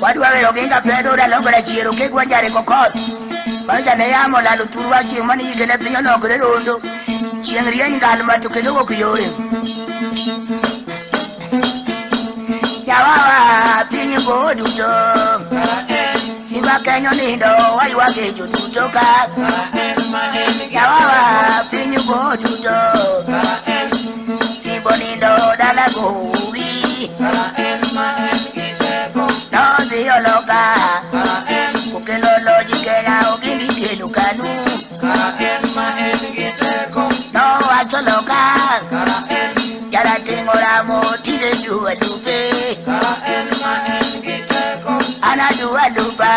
Wadwa wero Oginga pedo dalogore chiero ke gwanjare kokoth. Bang' ne yamo lalo thurwa chieng' mane higene piny olokore rondo. Chieng' rieny ngalma to kendo ok yore. Yawawa piny go duto. Simba Kenya nindo waywage joduto ka. Yawawa piny go duto. Simbo nindo dala gowi. Nodhi oloka. Okelo loji Kenya Oginga kelo Kanu. Nowacho loka. Jarateng' oramo tinde dwa lupe. An adwa lupa.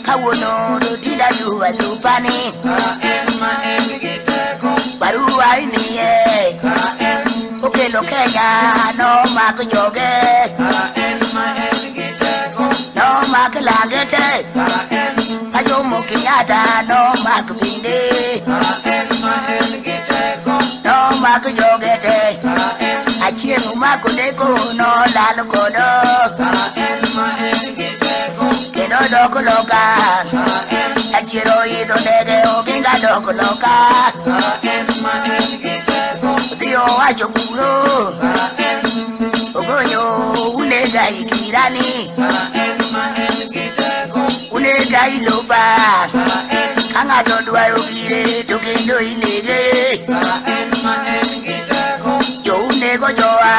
Kawuono to tinde adwa lupani. Barua imiye. Okelo Kenya nomako joge. Nomako langete. Ka Jomo Kenyatta nomako binde. Nomako joge te. Achieng' omako ndeko nolal godo. Kendo dok loka. Achiel oidho ndege Oginga dok loka. Odhi owacho kuro. Ogonyo unega ikirani. Unega iloba. Ka ng'ato dwaro gire to kendo inege. Jo unego jowa.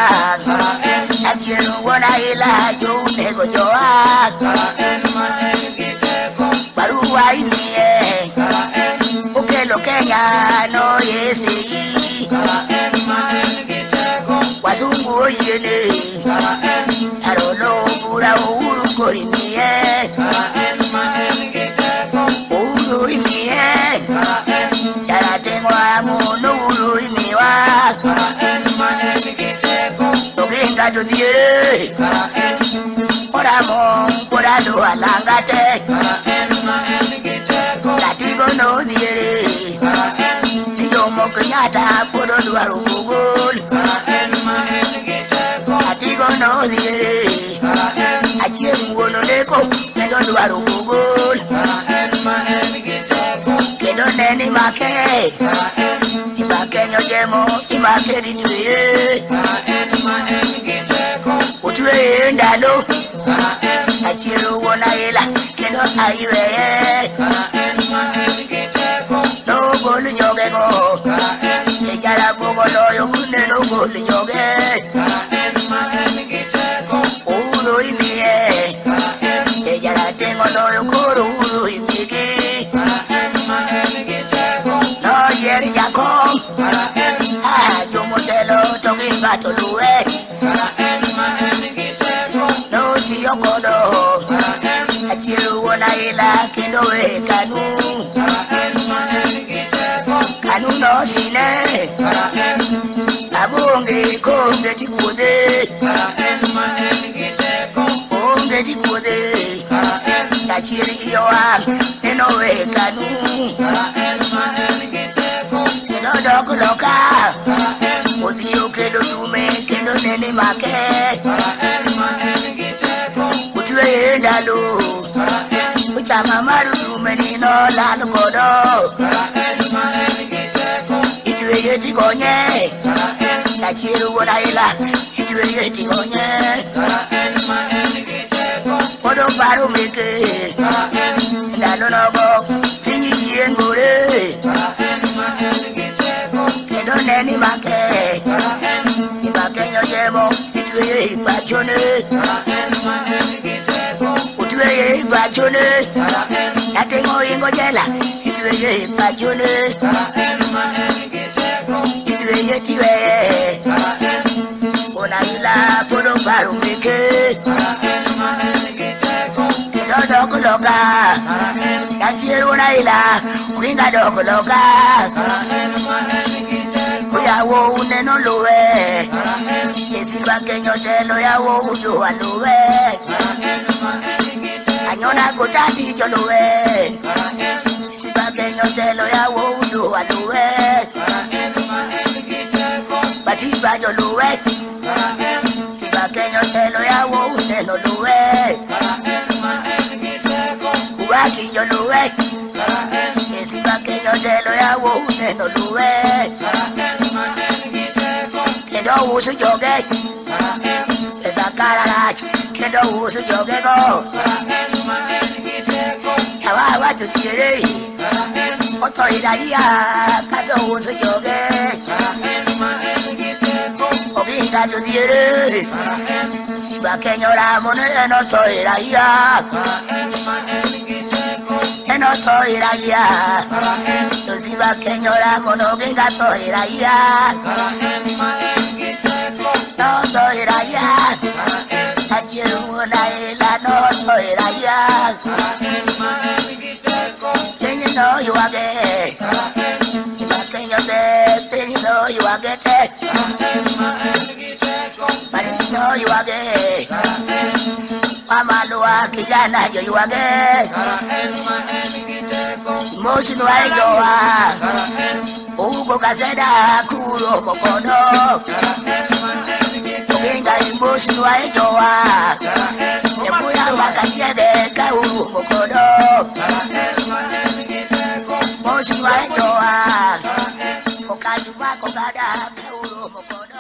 Achiel wuon aila jo unego jowa. Barua imiye. Okelo Kenya noyesei. Wazungu oyiene. Arolo bura Uhuru koro imiye. Uhuru imiye. Jarateng' oramo no Uhuru imiwa. Oginga to dhiere. Oramo pod adwa langate. Jatigo nodhiere. Jomo Kenyatta pod odwaro gol. Jatigo nodhiere. Achieng' wuon odeko kendo dwaro gol. Kendo ne ni make. Imake nyojemo imake ditweye. Otweye ndalo. Achiel wuon aila kendo aiweye. Nogol jogego. E jaramogi oloyo une nogol joge. Uhuru imiye. E jarateng' oloyo koro Uhuru imigi. Noyier jakom. Jomotelo to gi ng'ato luwe. Notiyo godo. Achiel wuon aila kendo we Kanu. Kanu nosine. Sabu onge konge tikuodhe. Onge tikuodhe. Achiel iye owang' nenowe Kanu. Kendo dok loka. Odhi okelo dume kendo nene make. Otweye ndalo. Chama mar dume ni nolal godo. Itweye tigonye. Achiel wuon aila itweye tigonye. Pod oparo meke. Ndalo nogo piny yiengore. Kendo ne ni make. Imake nyoyemo itweye ipachone. Otweye ipachone. Jateng' oingo jela itweye ipachone. Itweye tiweye. Wuon aila pod oparo meke. Kendo dok loka. Achiel wuon aila Oginga dok loka. Yawo uneno luwe. Silva Kenya otelo yawo udwa luwe. Anyona kotati joluwe. Silva Kenya otelo yawo udwa luwe. Batiba joluwe. Silva Kenya otelo yawo uneno. neno luwe. Ubaki yo luwe. Esiba Kenya otelo yawo uneno luwe. Kendo uso joge. Esa kararach. Kendo uso joge go. Yawa watu tiere. Oto iraia kato uso joge. Oginga tu tiere. Siba Kenya ramo neno to iraia. Eno to iraia. Siba Kenya ramo no oginga to iraia. No to iraia. Achiru na ila no to iraia. Tenyo no yuage. Siba Kenya te tenyo no yuage te. No yuage. Amalua kijana yo yuage. Mosi no ayoa. Ugo kaseda kuro mokono. Oginga mosi no ayoa. Ebuya wakatiebe kauru mokono. Mosi no ayoa. Okayuma kogada kauru mokono.